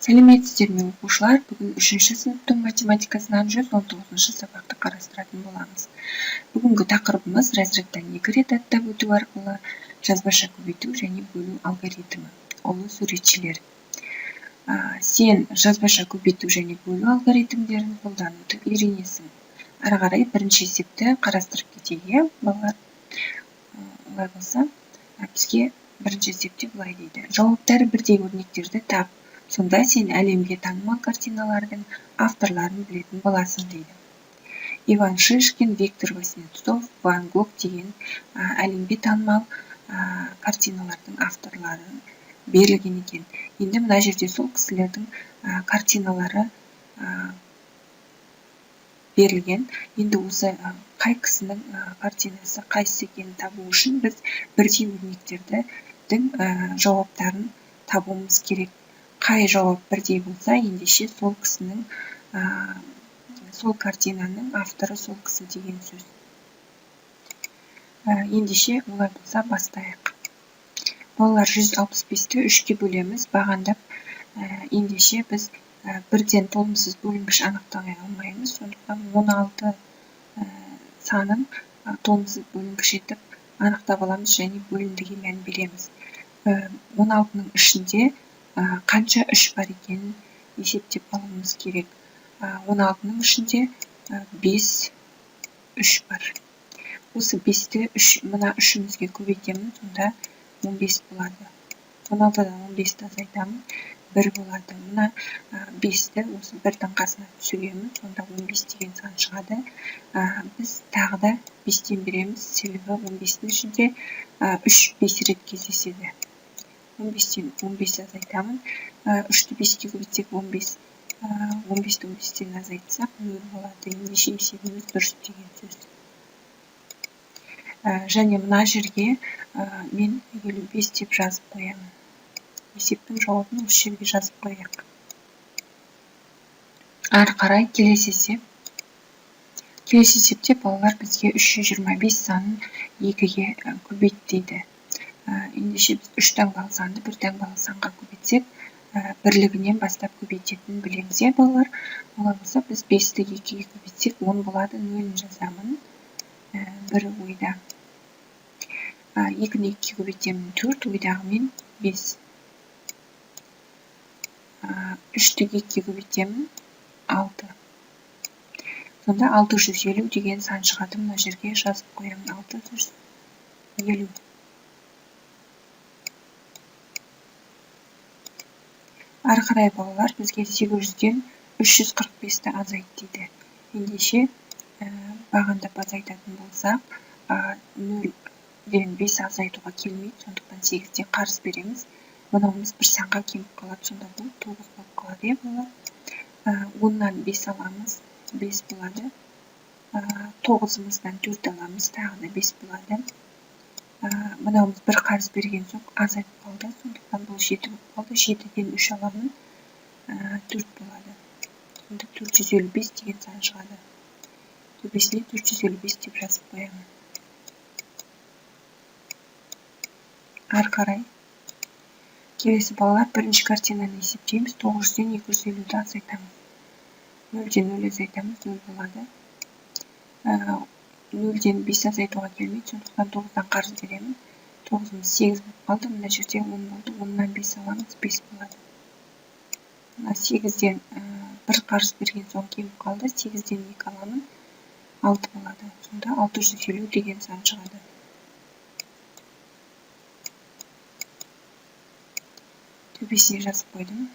Сәлеметсіздер ме, оқушылар! Бүгін үшінші сыныптың математикасынан 119 сабақты қарастыратын боламыз. Бүгінгі тақырыбымыз: разрядтан екі рет аттап өту арқылы жазбаша көбейту және бөлу алгоритмі. Ұлы суретшілер. Сен жазбаша көбейту және бөлу алгоритмдерін қолдануды үйренесің. Ары қарай бірінші есепті қарастырып кетейік, иә, балалар? Олай болса, бізге бірінші есепте былай дейді: жауаптары бірдей өрнектерді тап, сонда сен әлемге танымал картиналардың авторларын білетін боласың, дейді. Иван Шишкин, Виктор Васнецов, Ван Гог деген әлемге танымал картиналардың авторлары берілген екен. Енді мына жерде сол кісілердің картиналары берілген. Енді осы қай кісінің картинасы қайсысы екенін табу үшін біз бірдей өрнектердің жауаптарын табуымыз керек. Қай жауап бірдей болса, ендеше сол кісінің, сол картинаның авторы сол кісі деген сөз. Ендеше олай болса, бастайық, балалар. 165-ті үшке бөлеміз бағандап. Ендеше біз бірден толымсыз бөлінгіш анықтай алмаймыз, сондықтан 16 санын толымсыз бөлінгіш етіп анықтап аламыз және бөліндіге мән береміз. 16-ның ішінде қанша үш бар екенін есептеп алуымыз керек. 16-ның ішінде бес үш бар. Осы бесті үш, мына үшімізге көбейтемін, сонда 15 болады. 16-дан 15-ті азайтамын, бір болады. Мына бесті осы бірдің қасына түсіремін, сонда 15 деген сан шығады. Біз тағы да бестен береміз, себебі 15-тің ішінде үш бес рет кездеседі. 15-тен 15 азайтамын. Үшті беске көбейтсек, 15. 15-ті 15-тен азайтсақ, нөл болады. Ендеше есебіміз дұрыс деген сөз. Және мына жерге мен 55 деп жазып қоямын. Есептің жауабын осы жерге жазып қояйық. Ары қарай келесі есеп. Келесі есепте, балалар, бізге 325 санын екіге көбейт дейді. Ендеше біз үш таңбалы санды бір таңбалы санға көбейтсек, бірлігінен бастап көбейтетінін білеміз, иә, балалар? Олай болса, біз бесті екіге көбейтсек, 10 болады, нөлін жазамын, бір ойда. Екіні екіге көбейтемін, төрт, ойдағымен бес. Үшті екіге көбейтемін, алты. Сонда 650 деген сан шығады. Мына жерге жазып қоямын: 650. Ары қарай, балалар, бізге 800-ден 345-ті азайт дейді. Ендеше бағандап азайтатын болсақ, нөлден бес азайтуға келмейді, сондықтан сегізден қарыз береміз. Мынауымыз бір санға кеміп қалады, сонда бұл тоғыз болып қалады, иә, балалар? 10-нан бес аламыз, бес болады. Тоғызымыздан төрт аламыз, тағы да бес болады. Мынауымыз бір қарыз берген соң азайып қалды, сондықтан бұл жеті болып қалды. Жетіден үш аламын, төрт болады. Сонда 455 деген сан шығады. Төбесіне 455 деп жазып қоямын. Ары қарай келесі, балалар, бірінші картинаны есептейміз. 900-ден 250-ді азайтамыз. Нөлден нөл азайтамыз, нөл болады. Нөлден бес азайтуға келмейді, сондықтан тоғыздан қарыз беремін. Тоғызымыз сегіз болып қалды, мына жерде 10 болды. 10-нан бес аламыз, бес болады. Мына сегізден бір қарыз берген соң кеміп қалды, сегізден екі аламын, алты болады. Сонда 650 деген сан шығады. Төбесіне жазып қойдым.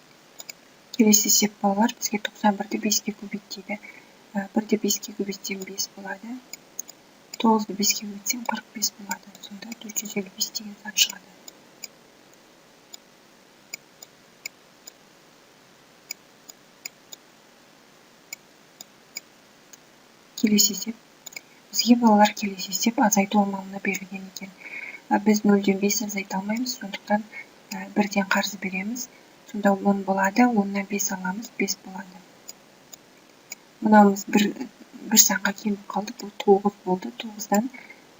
Келесі есеп, балалар, бізге 91-ді беске көбейт дейді. Бірді беске көбейтсем, бес болады. Тоғызды беске көбейтсем, 45 болады. Сонда 455 деген сан шығады. Келесі есеп бізге, балалар, келесі есеп азайту амалына берілген екен. Біз нөлден бес азайта алмаймыз, сондықтан бірден қарыз береміз. Сонда 10 болады. 10-нан бес аламыз, бес болады. Мынауымыз бір санға кеміп қалды, бұл тоғыз болды. Тоғыздан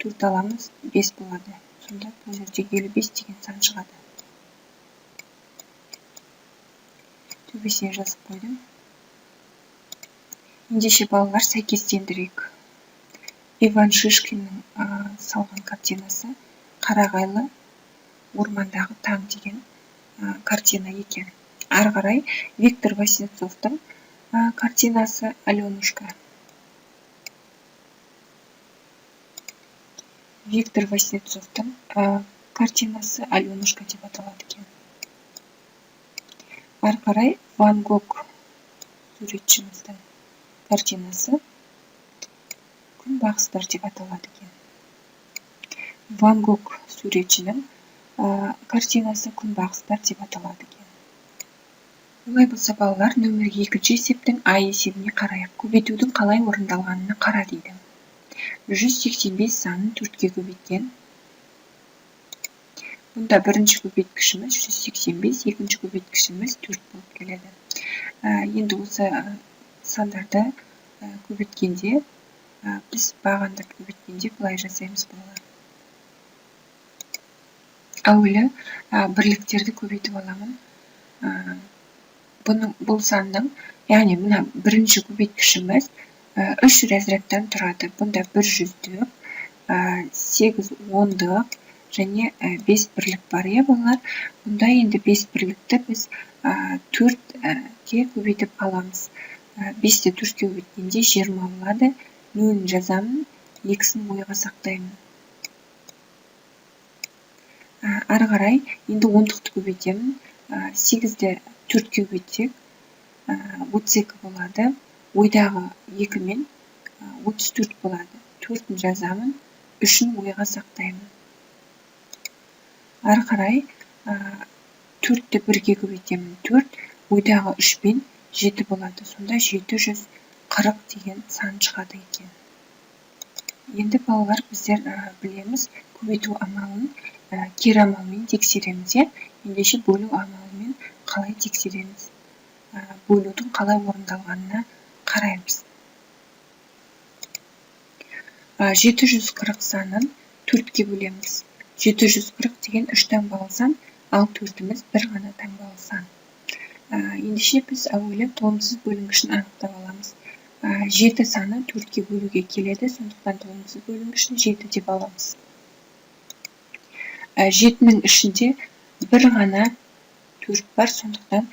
төрт аламыз, бес болады. Сонда бұл жерде 55 деген сан шығады. Төбесіне жазып қойдым. Ендеше, балалар, сәйкестендірейік. Иван Шишкиннің салған картинасы «Қарағайлы ормандағы таң» деген картина екен. Ары қарай Виктор Васнецовтың картинасы «Аленушка». Виктор Васнецовтың картинасы «Аленушка» деп аталады екен. Ары қарай Ван Гог суретшіміздің картинасы «Күнбағыстар» деп аталады екен. Ван Гог суретшінің картинасы «Күнбағыстар» деп аталады екен. Олай болса, балалар, нөмір екінші есептің А есебіне қарайық. Көбейтудің қалай орындалғанына қара дейді. 185 санын төртке көбейткен. Бұнда бірінші көбейткішіміз 185, екінші көбейткішіміз 4 болып келеді. Енді осы сандарды көбейткенде, біз бағандап көбейткенде былай жасаймыз, балалар. Әуелі бірліктерді көбейтіп аламын. Бұның, бұл санның, яғни мына бірінші көбейткішіміз үш разрядтан тұрады. Бұнда бір жүздік, сегіз ондық және бес бірлік бар, иә, балалар? Бұнда енді бес бірлікті біз төртке көбейтіп аламыз. Бесті төртке көбейткенде 20 болады. Нөлін жазамын, екісін ойға сақтаймын. Ары қарай енді ондықты көбейтемін. Сегізді төртке көбейтсек, 32 болады. Ойдағы екімен 34 болады. Төртін жазамын, үшін ойға сақтаймын. Ары қарай төртті бірге көбейтемін, төрт, ойдағы үшпен жеті болады. Сонда 740 деген сан шығады екен. Енді, балалар, біздер білеміз, көбейту амалын кері амалмен тексереміз, иә? Ендеше, бөлу амалымен қалай тексереміз? Бөлудің қалай орындалғанына қараймыз. 740 санын төртке бөлеміз. 740 деген үш таңбалы сан, ал төртіміз бір ғана таңбалы сан. Ендеше, біз әуелі толымсыз бөлінгішін анықтап аламыз. Жеті саны төртке бөлуге келеді, сондықтан толымсыз бөлінгішін жеті деп аламыз. Жетінің ішінде бір ғана төрт бар, сондықтан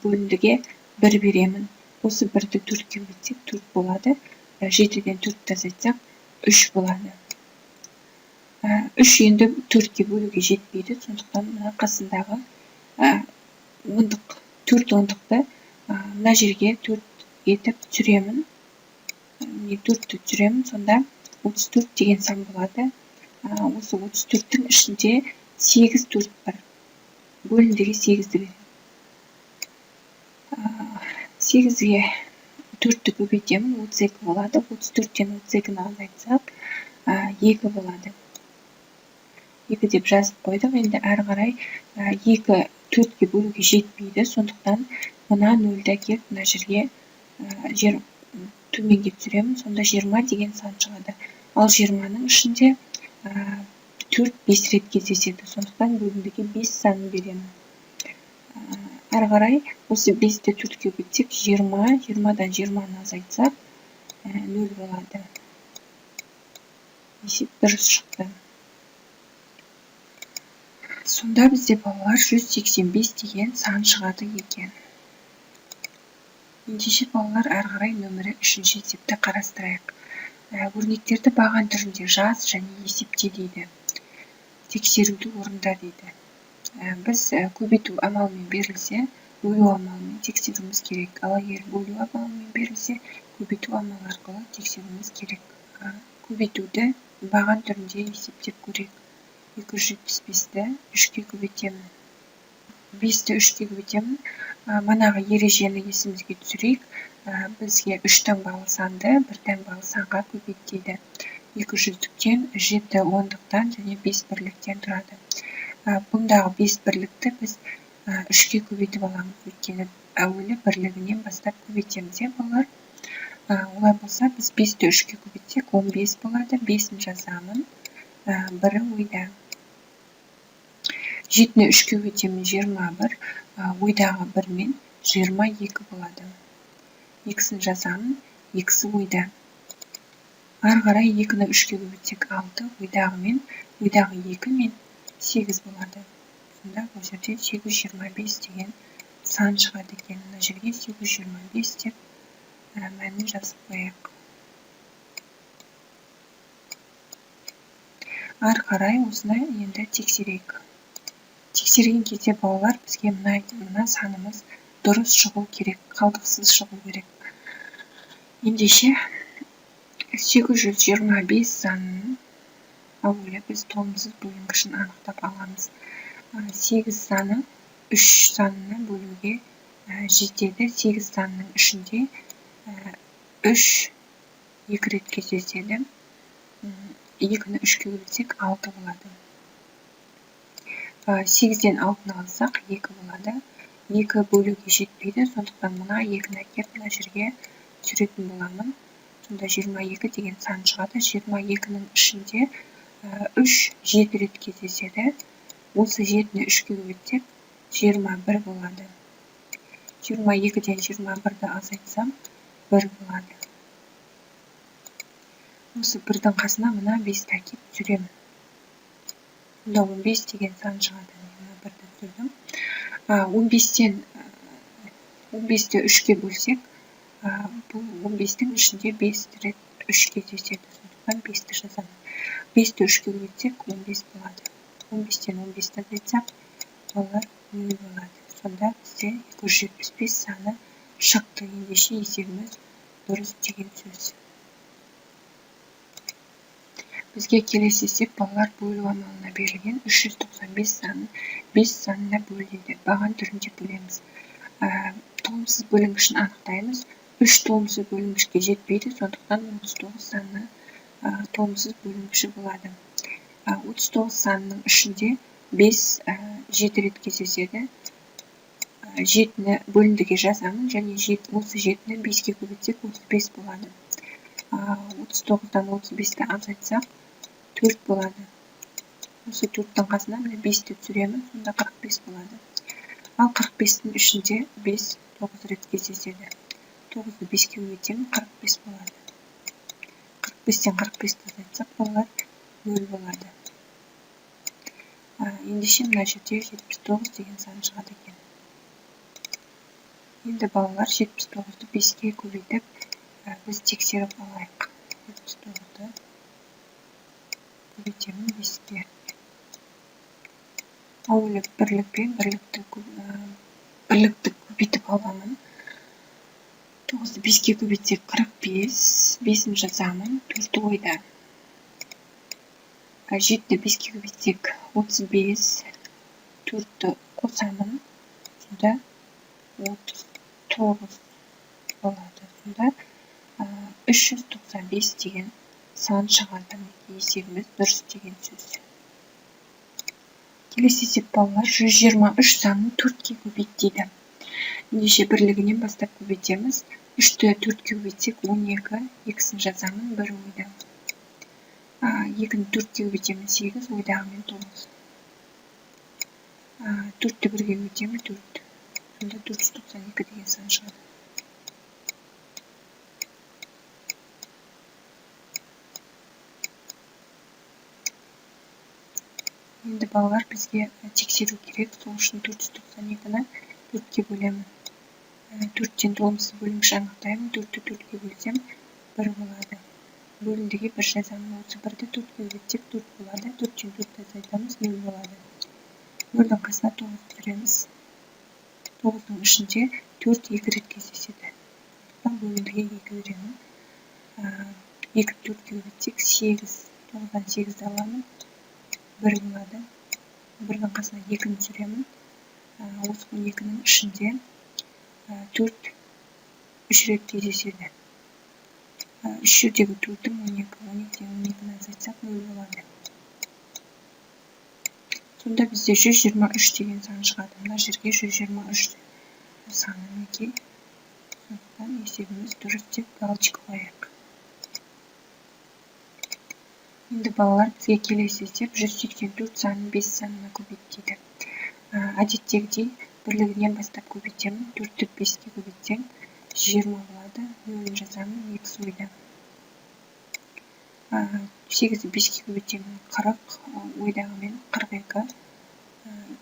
бөліндіге бір беремін. Осы бірді төртке көбейтсек, төрт болады. Жетіден төртті азайтсақ, үш болады. Үш енді төртке бөлуге жетпейді, сондықтан мына қасындағы ондық, төрт ондықты мына жерге төрт етіп түсіремін. Міне, төртті түсіремін, сонда 34 деген сан болады. Осы 34-тің ішінде сегіз төрт бар. Бөліндіге сегізді беремін. Сегізге төртті көбейтемін, 32 болады. 34-тен 32-ні азайтсақ, екі болады. Екі деп жазып қойдық. Енді әрі қарай екі төртке бөлуге жетпейді, сондықтан мына нөлді әкеліп мына жерге жер төменге түсіремін, сонда 20 деген сан шығады. Ал 20-ның ішінде төрт бес рет кездеседі, сондықтан бөліндіге бес санын беремін. Әрі қарай осы бесті төртке көбейтсек, 20, 20-дан 20-ны азайтсақ, нөл болады. Есеп дұрыс шықты. Сонда бізде, балалар, 185 деген сан шығады екен. Ендеше, балалар, әрі қарай нөмірі үшінші есепті қарастырайық. Өрнектерді баған түрінде жаз және есепте дейді. Тексеруді орында дейді. Біз көбейту амалымен берілсе, бөлу амалымен тексеруіміз керек. Ал егер бөлу амалымен берілсе, көбейту амалы арқылы тексеруіміз керек. Көбейтуді баған түрінде есептеп көрейік. 275-ті үшке көбейтемін. Бесті үшке көбейтемін. Манағы ережені есімізге түсірейік. Бізге үш таңбалы санды бір таңбалы санға көбейт дейді. Екі жүздіктен, жеті ондықтан және бес бірліктен тұрады. Бұндағы бес бірлікті біз үшке көбейтіп аламыз, өйткені әуелі бірлігінен бастап көбейтеміз, иә, балалар? Олай болса, біз бесті үшке көбейтсек, 15 болады. Бесін жазамын, бірі ойда. Жетіні үшке көбейтемін, 21. Ойдағы 1 мен 22 болады. Екісін жазамын, екісі ойда. Ары қарай 2-ні 3-ке көбейтсек 6, ойдағымен, ойдағы 2 мен 8 болады. Сонда бұл жерде 825 деген сан шығады екен. Мына жерге 825 деп мәнін жазып қояйық. Ары қарай осыны енді тексерейік. Тексерген кезде балалар бізге мына санымыз дұрыс шығу керек, қалдықсыз шығу керек. Ендеше 825 санын әуелі біз толымсыз бөлінгішін анықтап аламыз. 8 саны 3 санына бөлуге жетеді. 8 санының ішінде 3 2 рет кездеседі. 2-ні 3-ке көбейтсек 6 болады. 8-ден 6-ны алсақ 2 болады. 2 бөлуге жетпейді, сондықтан мына 2-ні әкеліп мына жерге түсіретін боламын. Сонда 22 деген сан шығады. 22-нің ішінде 3 7 рет кездеседі. Осы 7-ні 3-ке көбейтсек 21 болады. 22-ден 21-ді азайтсам 1 болады. Осы 1-дің қасына мына 5-ті әкеліп түсіремін. Сонда 15 деген сан шығады. Мына 1-ді түсірдім. 15-ті 3-ке бөлсек, бұл 15-тің ішінде 5 рет 3 кездеседі. Сондықтан 5-ті жазамын. 5-ті 3-ке көбейтсек 15 болады. 15-тен 15-ті азайтсақ, балалар 0 болады. Сонда бізде 275 саны шықты. Ендеше есебіміз дұрыс деген сөз. Бізге келесі есеп балалар бөлу амалына берілген 395 санын 5 санына бөл дейді. Баған түрінде бөлеміз. Толымсыз бөлінгішін анықтаймыз. 3 толымсыз бөлінгішке жетпейді, сондықтан 39 саны толымсыз бөлінгіші болады. 39 санының ішінде 5 7 рет кездеседі. 7-ні бөліндіге жазамын және осы 7-ні 5-ке көбейтсек 35 болады. 39-дан 35-ті азайтсақ 4 болады. Осы 4-тің қасына мына 5-ті түсіремін, сонда 45 болады. Ал 45-тің ішінде 5 9 рет кездеседі. 9-ды 5-ке көбейтемін, 45 болады. 45-тен 45-ті азайтсақ, балалар 0 болады. Ендеше мына жерде 79 деген сан шығады екен. Енді балалар 79-ды 5-ке көбейтіп, біз тексеріп алайық. 79-ды көбейтемін 5-ке. Әуелі бірлікпен бірлікті көбейтіп аламын. 9-ды 5-ке көбейтсек 45, 5-ін жазамын, 4 ойда. 7-ді 5-ке көбейтсек 35, 4-ті қосамын, сонда 39 болады. Сонда 395 деген сан шығады. Есебіміз дұрыс деген сөз. Келесі есеп балалар 123 санын 4-ке көбейт дейді. Ендеше бірлігінен бастап көбейтеміз. 3-ті 4-ке көбейтсек 12, екісін жазамын, 1 ойда. 2-ні 4-ке көбейтемін, 8, ойдағымен 9. 4-ті 1-ге көбейтемін, 4. Сонда 492 деген сан шығады. Енді балалар бізге тексеру керек, сол үшін 492-ні 4-ке бөлемін. 4-тен толымсыз бөлінгіш анықтаймын. 4-ті 4-ке бөлсем 1 болады. Бөліндіге 1 жазамын. Осы 1-ді 4-ке көбейтсек 4 болады. 4-тен 4-ті азайтамыз, 0 болады. 0-дің қасына 9 түсіреміз. 9-дың ішінде 4 2 рет кездеседі. Сондықтан бөліндіге 2 беремін. 2 4-ке көбейтсек 8, 9-дан 8-ді аламын, 1 болады. 1-дің қасына 2-ні түсіремін. Осы 12-нің ішінде 4 3 рет кездеседі. 3 жердегі 4-ің 12, 12-ден 12-ні азайтсақ 0 болады. Сонда бізде 123 деген сан шығады. Мына жерге 123 саны мінекей. Сондықтан есебіміз дұрыс деп галочка қояйық. Енді балалар бізге келесі есеп 184 санын 5 санына көбейт дейді. Әдеттегідей Бірлігінен бастап көбейтемін. 4-ті 5-ке көбейтсең 20 болады. 0-ін жазамын, 2-сі ойда. 8-ді 5-ке көбейтемін, 40, ойдағымен 42,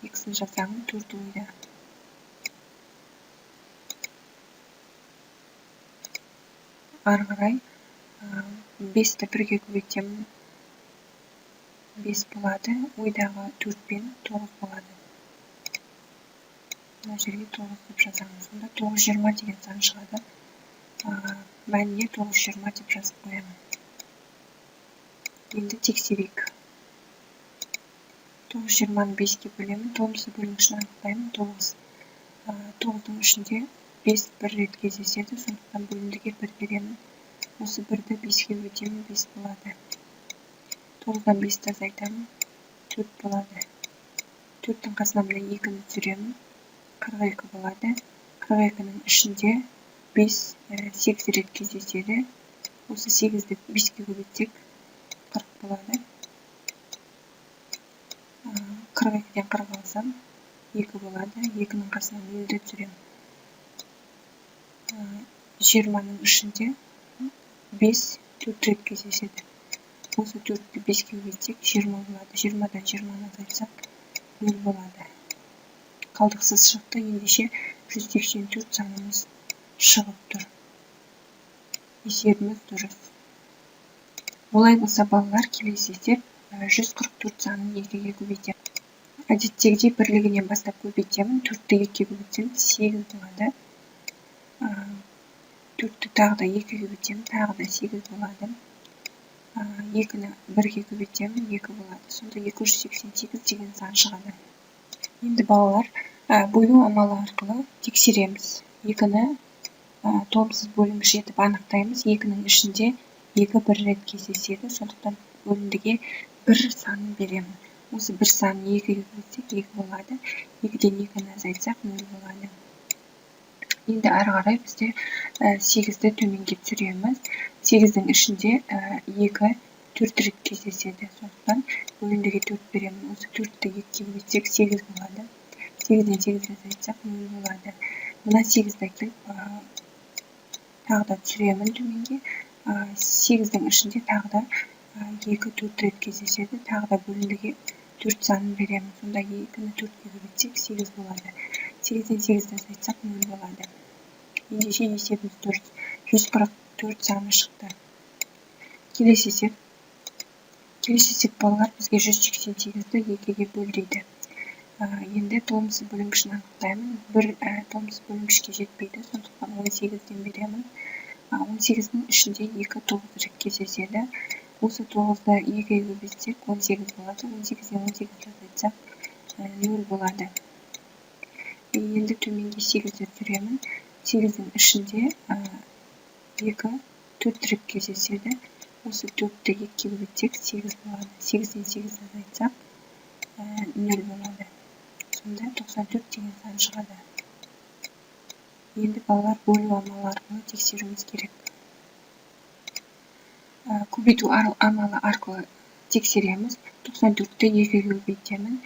2-сін жазамын, 4 ойда. Ары қарай 5-ті 1-ге көбейтемін, 5 болады, ойдағы 4 пен 9 болады. Мына жерге 9 деп жазамын. Сонда 920 деген сан шығады. Мәніне 920 деп жазып қоямын. Енді тексерейік. 920-ны 5-ке бөлемін, толымсыз бөлінгішін анықтаймын. 9. 9-дың ішінде 5 бір рет кездеседі, сондықтан бөлімдіге 1 беремін. Осы 1-ді 5-ке көбейтемін, 5 болады. 9-дан 5-ті азайтамын, 4 болады. 4-тің қасына мына 2-ні түсіремін, 42 болады. 42-нің ішінде 5, 8 рет кездеседі. Осы 8-ді 5-ке көбейтсек, 40 болады. 42-ден 40 алсам, 2 болады. 2-нің қасына 0-ді түсіремін. 20-ның ішінде 5 4 рет кездеседі. Осы 4-ті 5-ке көбейтсек, 20 болады. 20-дан 20-ны азайтсақ, 0 болады. Қалдықсыз шықты. Ендеше 184 санымыз шығып тұр. Есебіміз дұрыс. Олай болса, балалар, келесі есеп 144 санын 2-ге көбейтемін. Әдеттегідей бірлігінен бастап көбейтемін. 4-ті 2-ге көбейтсем, 8 болады. 4-ті тағы да 2-ге көбейтемін, тағы да 8 болады. 2-ні 1-ге көбейтемін, 2 болады. Сонда 288 деген сан шығады. Енді балалар, бөлу амалы арқылы тексереміз. 2-ні толымсыз бөлінгіш етіп анықтаймыз. 2-нің ішінде 2 бір рет кездеседі, сондықтан бөліндіге 1 санын беремін. Осы 1 санын 2-ге көбейтсек, 2 болады. 2-ден 2-ні азайтсақ, 0 болады. Енді ары қарай бізде 8-ді төменге түсіреміз. 8-дің ішінде 2 4 рет кездеседі, сондықтан бөліндіге 4 беремін. Осы 4-ті 2-ге көбейтсек, 8 болады. 8-ден 8-ді азайтсақ, 0 болады. Мына 8-ді әкеліп, тағы да түсіремін төменге. 8-дің ішінде тағы да 2 4 рет кездеседі, тағы да бөліндіге 4 санын беремін. Сонда 2-ні 4-ке көбейтсек, 8 болады. 8-ден 8-ді азайтсақ, 0 болады. Ендеше есебіміз дұрыс. 144 саны шықты. Келесі есеп. Келесі есеп, балалар, бізге 188-ді 2-ге бөл дейді. Енді толымсыз бөлінгішін анықтаймын. Бір толымсыз бөлінгішке жетпейді, сондықтан 18-ден беремін. 18-дің ішінде 2 9 рет кездеседі. Осы 9-ды 2-ге көбейтсек, 18 болады. 18-ден 18-ді азайтсақ, 0 болады. Енді төменге 8-ді түсіремін. 8-дің ішінде 2 4 рет кездеседі. Осы 4-ті 2-ге көбейтсек, 8 болады. 8-ден 8-ді азайтсақ, 0 болады. Сонда 94 деген сан шығады. Енді балалар, бөлу амалы арқылы тексеруіміз керек. Көбейту амалы арқылы тексереміз. 94-ті 2-ге көбейтемін.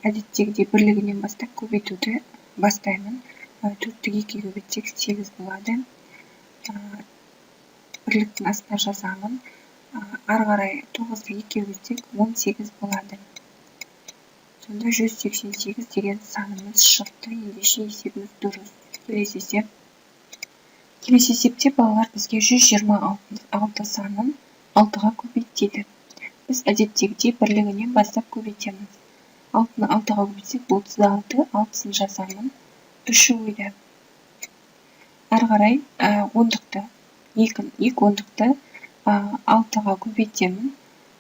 Әдеттегідей бірлігінен бастап көбейтуді бастаймын. 4-ті 2-ге көбейтсек, 8 болады. Бірліктің астына жазамын. Ары қарай 9-ды 2-ге көбейтсек, 18 болады. Сонда 188 деген санымыз шықты. Ендеше есебіміз дұрыс. Келесі есеп. Келесі есепте, балалар, бізге 126 санын 6-ға көбейт дейді. Біз әдеттегідей бірлігінен бастап көбейтеміз. 6-ны 6-ға көбейтсек, 36, 6-сын жазамын, 3-і ойда. Ары қарай, ондықты, екі ондықты, 6-ға көбейтемін.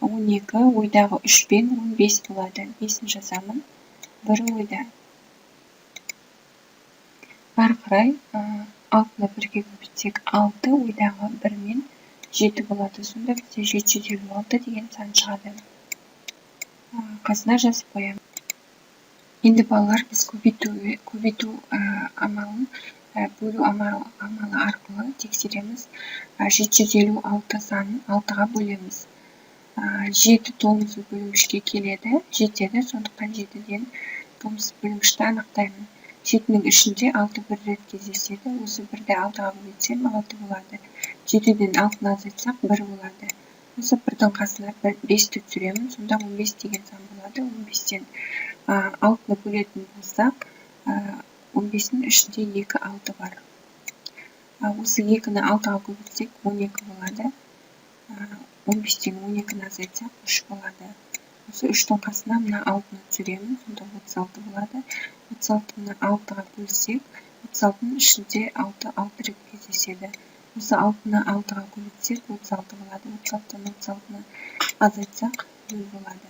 12, ойдағы 3 пен 15 болады. 5-ін жазамын, 1 ойда. Ары қарай, 6-ны 1-ге көбейтсек, 6, ойдағы 1 мен 7 болады. Сонда бізде 756 деген сан шығады. Қасына жазып қоямын. Енді, балалар, біз көбейту амалын бөлу амалы арқылы тексереміз. 756 санын 6-ға бөлеміз. 7 толымсыз бөлінгішке келеді, жетеді, сондықтан 7-ден толымсыз бөлінгішті анықтаймын. Жетінің ішінде алты бір рет кездеседі. Осы бірді алтыға көбейтсем алты болады. Жетіден алтыны азайтсақ бір болады. Осы бірдің қасына бесті түсіремін, сонда 15 деген сан болады. 15-тен алтыны бөлетін болсақ, 15-дің ішінде 2 алты бар. Осы 2-ні 6-ға көбейтсек 12 болады. 15-тен 12-ні азайтсақ 3 болады. Осы 3-тің қасына мына 6-ны түсіремін, сонда 36 болады. 36-ны 6-ға бөлсек, 36-ның ішінде 6 6 рет кездеседі. Осы 6-ны 6-ға көбейтсек 36 болады. 36-дан 36-ны азайтсақ 0 болады.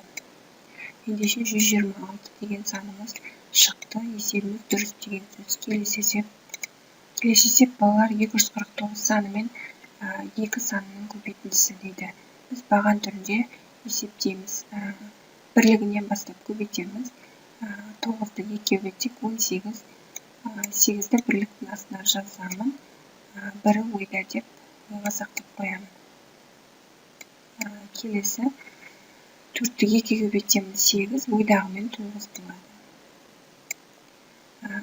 Ендеше 126 деген санымыз шықты. Есебіміз дұрыс деген сөз. Келесі есеп. Келесі есеп балалар 249 санымен 2 санының көбейтіндісі дейді. Біз баған түрінде есептейміз. Бірлігінен бастап көбейтеміз. 9-ды 2-ге көбейтсек 18. 8-ді бірліктің астына жазамын. Бірі ойда деп ойға сақтап қоямын. Келесі 4-ті 2-ге көбейтемін 8, ойдағымен 9 болады.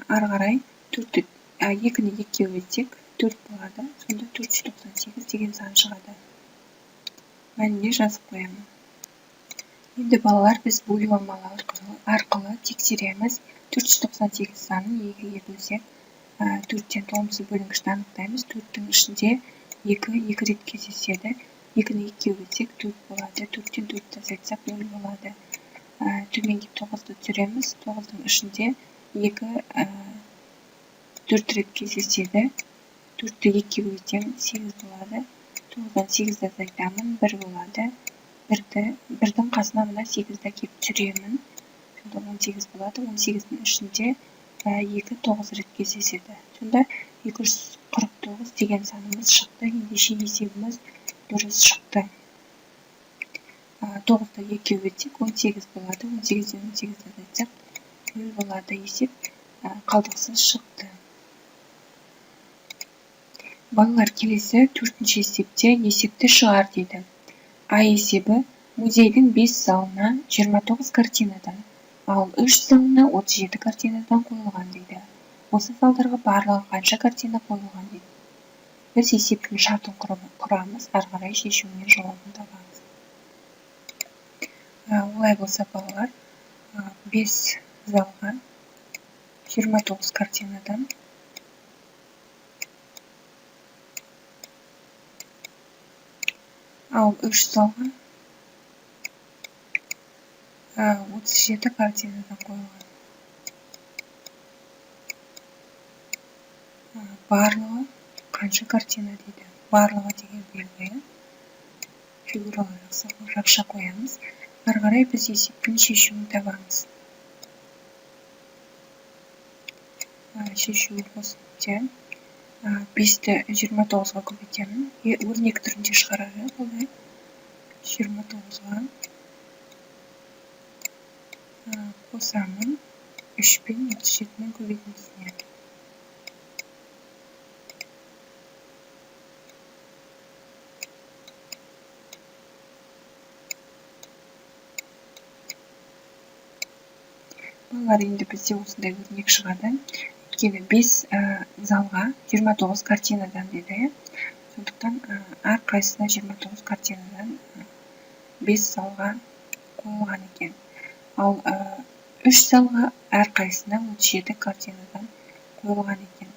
Ары қарай 2-ні 2-ге көбейтсек 4 болады. Сонда 498 деген сан шығады. Мәніне жазып қоямын. Енді балалар біз бөлу амалы арқылы тексереміз. 498 санын 2-ге бөлсек, 4-тен толымсыз бөлінгішті анықтаймыз. 4-тің ішінде 2 2 рет кездеседі. 2-ні 2-ге бөлсек 4 болады. 4-тен 4-ті азайтсақ 0 болады. Төменге 9-ды түсіреміз. 9-дың ішінде 2 4 рет кездеседі. 4-ті 2-ге бөлсем 8 болады. 9-дан 8-ді азайтамын, 1 болады. Бірдің қасына мына 8-ді әкеліп түсіремін. Сонда 18 болады. 18-дің ішінде 2 9 рет кездеседі. Сонда 249 деген санымыз шықты. Ендеше есебіміз дұрыс шықты. 9-ды 2-ге бөлсек 18 болады. 18-ден 18-ді азайтсақ 0 болады. Есеп қалдықсыз шықты. Балалар, келесі 4-ші есепте есепті шығар дейді. А есебі музейдің 5 залына 29 картинадан, ал 3 залына 37 картинадан қойылған дейді. Осы залдарға барлығы қанша картина қойылған дейді. Біз есептің шартын құрамыз, ары қарай шешуіне жауабын табамыз. Олай болса балалар, 5 залға 29 картинадан ал 3 залға 37 картинадан қойылған. Барлығы қанша картина дейді. Барлығы деген белгі. Фигуралы жақша қоямыз. Ары қарай біз есептің шешуін табамыз. Шешуі болсын 5-ті 29-ға көбейтемін. Өрнек түрінде шығарады бұл. 29-ға қосамын 3 пен 37-нің көбейтіндісіне. Балалар, енді бізде осындай өрнек шығады. Өйткені 5 залға 29 картинадан деді. Сондықтан әрқайсысына 29 картинадан 5 залға қойылған екен. Ал 3 залға әрқайсысына 37 картинадан қойылған екен.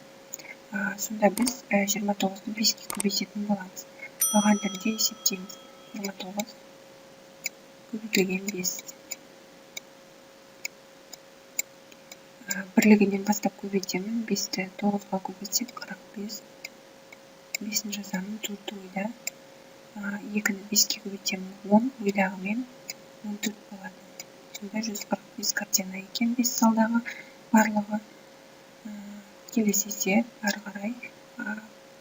Сонда біз 29-ды 5-ке көбейтетін боламыз. Баған түрінде есептейміз. 29 көбейтілген 5. Бірлігінен бастап көбейтемін. 5-ті 9-ға көбейтсек 45. 5-ін жазамын, 4 ойда. 2-ні 5-ке көбейтемін, 10, ойдағымен 14 болады. Сонда 145 картина екен 5 залдағы барлығы. Келесі есеп, ары қарай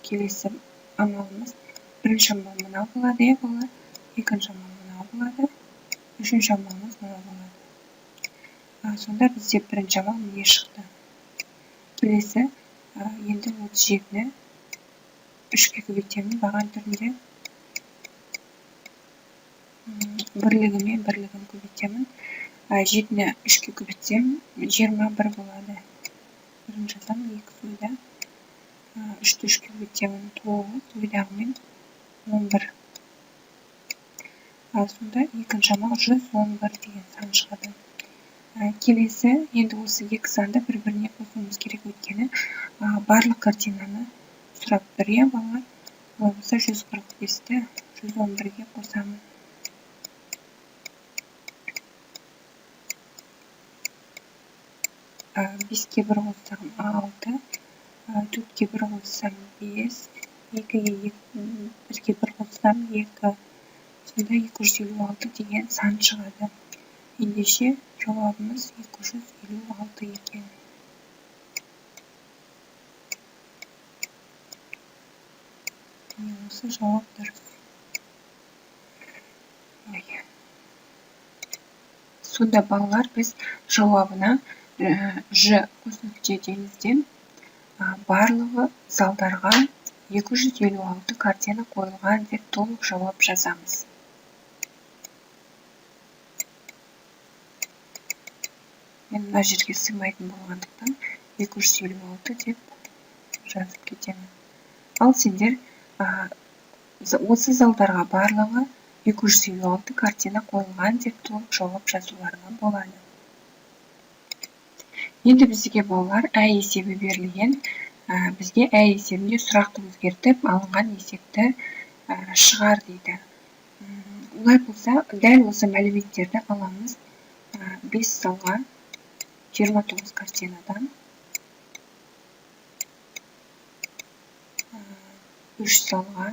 келесі амалымыз. Бірінші амал мынау болады, иә, балалар. Екінші амал мынау болады. Үшінші амалымыз мынау болады. Сонда бізде бірінші амал міне шықты. Келесі енді 37-ні 3-ке көбейтемін баған түрінде. Бірлігімен бірлігін көбейтемін. 7-ні 3-ке көбейтсем 21 болады. Бірін жазамын, 2 ойда. 3-ті 3-ке көбейтемін, 9, ойдағымен 11. Сонда екінші амал 111 деген сан шығады. Келесі, енді осы екі санды бір-біріне қосуымыз керек, өйткені барлық картинаны сұрап тұр, иә, балалар? Олай болса 145-ті 111-ге қосамын. 5-ке 1 қоссам 6, 4-ке 1 қоссам 5, 2-ге 1-ге 1 қоссам 2. Сонда 256 деген сан шығады. Ендеше жауабымыз 256 екен. Міне осы жауап дұрыс. Сонда балалар, біз жауабына Ж қос нүкте дейміз де, барлығы залдарға 256 картина қойылған деп толық жауап жазамыз. Мен мына жерге сыймайтын болғандықтан 256 деп жазып кетемін. Ал сендер осы залдарға барлығы 256 картина қойылған деп толық жауап жазуларыңа болады. Енді бізге балалар ә есебі берілген. Бізге ә есебінде сұрақты өзгертіп алынған есепті шығар дейді. Олай болса, дәл осы мәліметтерді аламыз. 5 залға 29 картинадан, 3 залға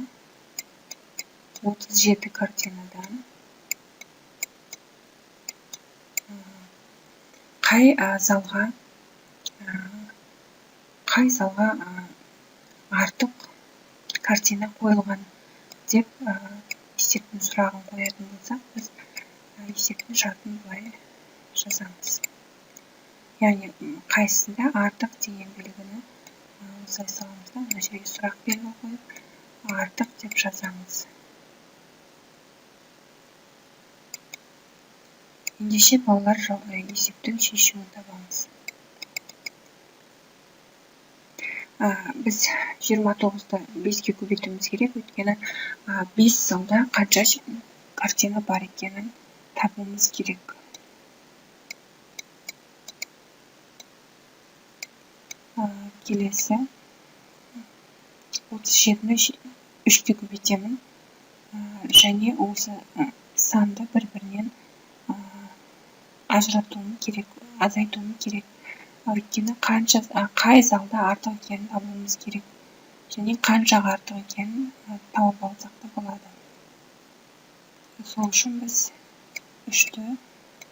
37 картинадан, қай залға артық картина қойылған деп есептің сұрағын қоятын болсақ, біз есептің шартын былай жазамыз. Яғни қайсысында артық деген белгіні осылай саламыз да, мына жерге сұрақ белгі қойып артық деп жазамыз. Ендеше балалар есептің шешуін табамыз. Біз 29-ды 5-ке көбейтуіміз керек, өйткені 5 залда қанша картина бар екенін табуымыз керек. Келесі 37-ні 3-ке көбейтемін, және осы санды бір-бірінен ажыратуым керек, азайтуым керек. Өйткені қай залда артық екенін табуымыз керек және қаншаға артық екенін тауып алсақ та болады. Сол үшін біз 3-ті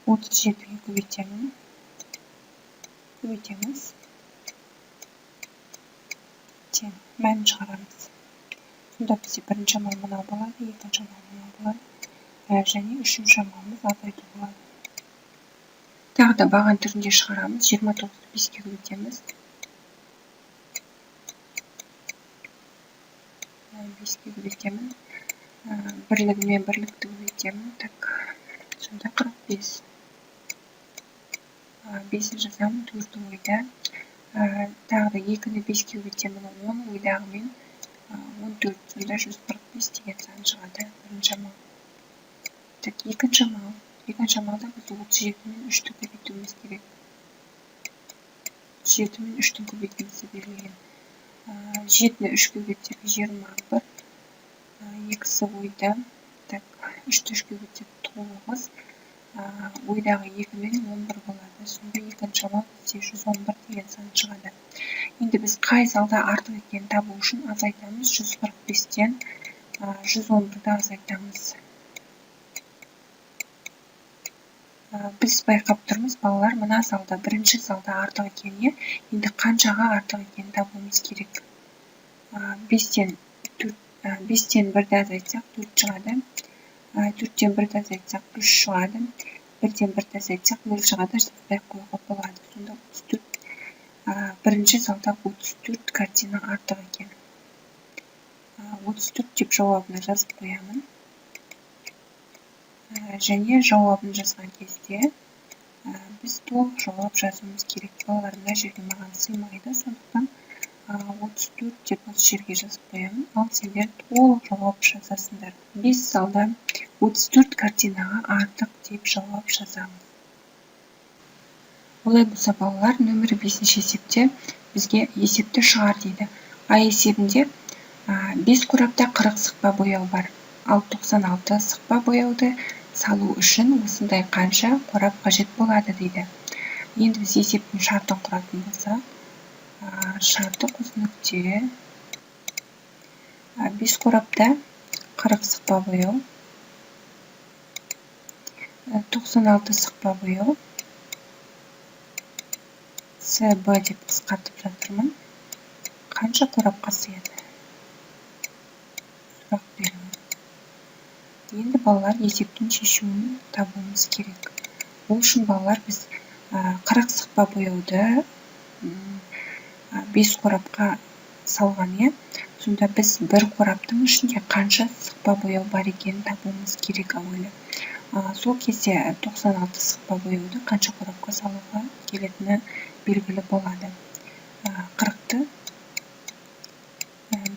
37-ге көбейтеміз. Тең мәнін шығарамыз. Сонда бізде бірінші амал мынау болады, екінші амал мынау болады, және үшінші амалымыз азайту болады. Тағы да баған түрінде шығарамыз. 29-ды 5-ке көбейтеміз. 5-ке көбейтемін. Бірлігімен бірлікті көбейтемін. Так, сонда 45. 5-і жазамын, 4-і ойда. Тағы да 2-ні 5-ке көбейтемін, 10, ойдағымен 14, сонда 145 деген сан шығады бірінші амал. Так, екінші амал. Екінші амалда біз 37 мен 3-ті көбейтуіміз керек. 37 мен 3-тің көбейтіндісі берілген. 7-ні 3 көбейтсек 21, екісі ойда. Так, 3-ті 3 көбейтсек 9, ойдағы 2 мен 11 болады. Сонда екінші амал бізде 111 деген сан шығады. Енді біз қай залда артық екенін табу үшін азайтамыз. 145-тен 111-ді азайтамыз. Біз байқап тұрмыз, балалар, мына залда, бірінші залда артық екенін, енді қаншаға артық екенін табуымыз керек. 5-тен 1-ді азайтсақ 4 шығады. 4-тен 1-ді азайтсақ 3 шығады. 1-ден 1-ді азайтсақ 0 шығады, жазбай қоюға болады. Сонда 34, бірінші залда 34 картина артық екен. 34 деп жауабына жазып қоямын. Және жауабын жазған кезде Біз толық жауап жазуымыз керек. Балалар, мына жерге маған сыймайды, сондықтан 34 деп осы жерге жазып қоямын. Ал сендер толық жауап жазасыңдар. 5 залда 34 картинаға артық деп жауап жазамыз. Олай болса, балалар, нөмірі 5 есепте бізге есепті шығар дейді. А есебінде 5 қорапта 40 сықпа бояу бар, ал 96 сықпа бояуды салу үшін осындай қанша қорап қажет болады дейді. Енді біз есептің шартын құратын болсақ, шарты қос нүкте, 5 қорапта 40 сықпа бояу, 96 сықпа бояу, С, Б деп қысқартып жатырмын. Қанша қорапқа сыяды? Сұрақ беремін. Енді балалар есептің шешуін табуымыз керек. Ол үшін балалар біз 40 сықпа бояуды 5 қорапқа салған, иә? Сонда біз бір қораптың ішінде қанша сықпа бояу бар екенін табуымыз керек әуелі. Сол кезде 96 сықпа бояуды қанша қорапқа салуға келетіні белгілі болады. 40-ты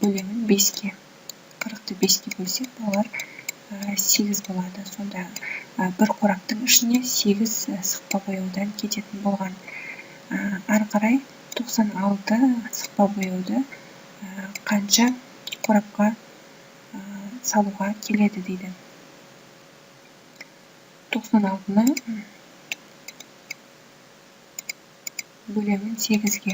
бөлемін 5-ке. 40-ты 5-ке бөлсек, балалар, 8 болады. Сонда бір қораптың ішіне 8 сықпа бояудан кететін болған. Ары қарай 96 сықпа бояуды қанша қорапқа салуға келеді дейді. 96-ны бөлемін 8-ге.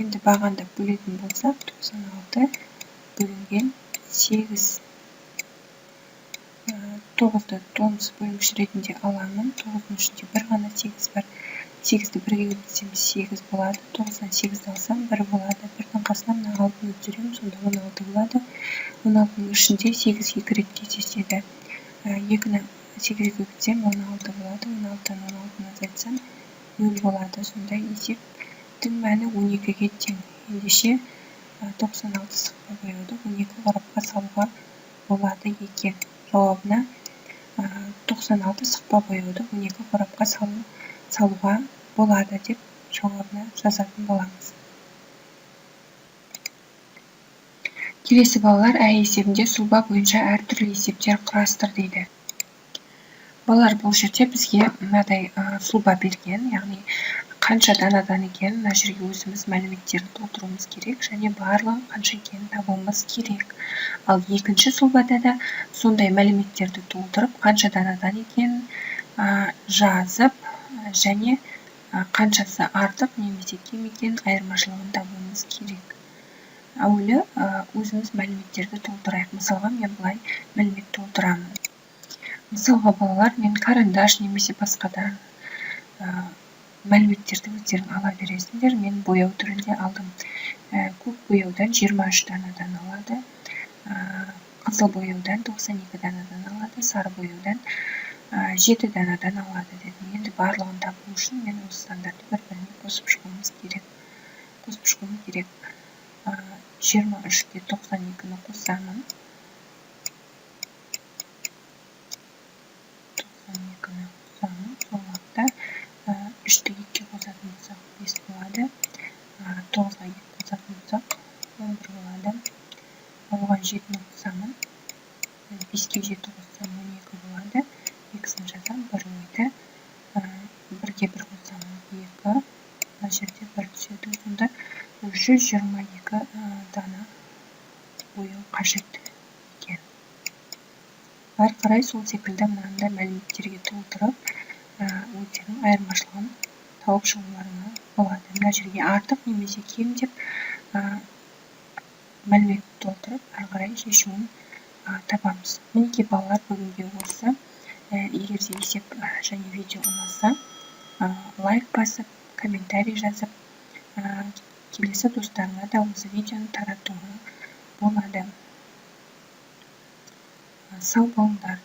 Енді бағандап бөлетін болсақ, 96 бөлінген 8. 9-ды толымсыз бөлінгіш ретінде аламын. 9-дың ішінде бір ғана 8 бар. 8-ді бірге көбейтсем 8 болады. 9-дан 8-ді алсам 1 болады. 1-дің қасына мына 6-ны түсіремін, сонда 16 болады. 16-ның ішінде 8 екі рет кездеседі. 2-ні 8-ге көбейтсем 16 болады. 16-дан 16-ны азайтсам 0 болады. Сонда есептің мәні 12-ге тең. Ендеше 96 сықпа бояуды 12 қорапқа салуға болады екен. Жауабына 96 сықпа бояуды 12 қорапқа салуға болады деп жауабына жазатын боламыз. Келесі балалар, ә есебінде сұлба бойынша әртүрлі есептер құрастыр дейді. Балалар, бұл жерде бізге мынадай сұлба берген, яғни қанша данадан екенін мына жерге өзіміз мәліметтерін толтыруымыз керек және барлығы қанша екенін табуымыз керек. Ал екінші сұлбада да сондай мәліметтерді толтырып, қанша данадан екенін жазып және қаншасы артық немесе кем екенін айырмашылығын табуымыз керек. Әуелі өзіміз мәліметтерді толтырайық. Мысалға, мен былай мәлімет толтырамын. Мысалға, балалар, мен карандаш немесе басқа да мәліметтерді өздерің ала бересіңдер. Мен бояу түрінде алдым. Көк бояудан 23 данадан алады, қызыл бояудан 92 данадан алады, сары бояудан 7 данадан алады дедім. Енді барлығын табу үшін мен осы сандарды бір-біріне қосып шығуымыз керек. Қосып шығуым керек. 23-ке 92-ні қосамын. 92-ні қосамын. Сол уақытта 3-ті 2-ге қосатын болсақ 5 болады. 9-ға 2 қосатын болсақ 11 болады. Оған 7-ні қосамын. 5-ке 7 қоссам 12 болады. Екісін жазам, 1 ойды. 1-ге 1 қоссам 2, мына жерде 1 түседі. Сонда 122 дана бояу қажет екен. Әрі қарай сол секілді мынандай мәліметтерге толтырып, өздерінің айырмашылығын тауып шығуларына болады. Мына жерге артық немесе кем деп мәлімет толтырып, әрі қарай шешуін табамыз. Мінекей балалар, бүгінге осы. Егер де есеп және видео ұнаса, лайк басып, комментарий жазып, келесі достарыңа да осы видеоны таратуға болады. Сау болыңдар.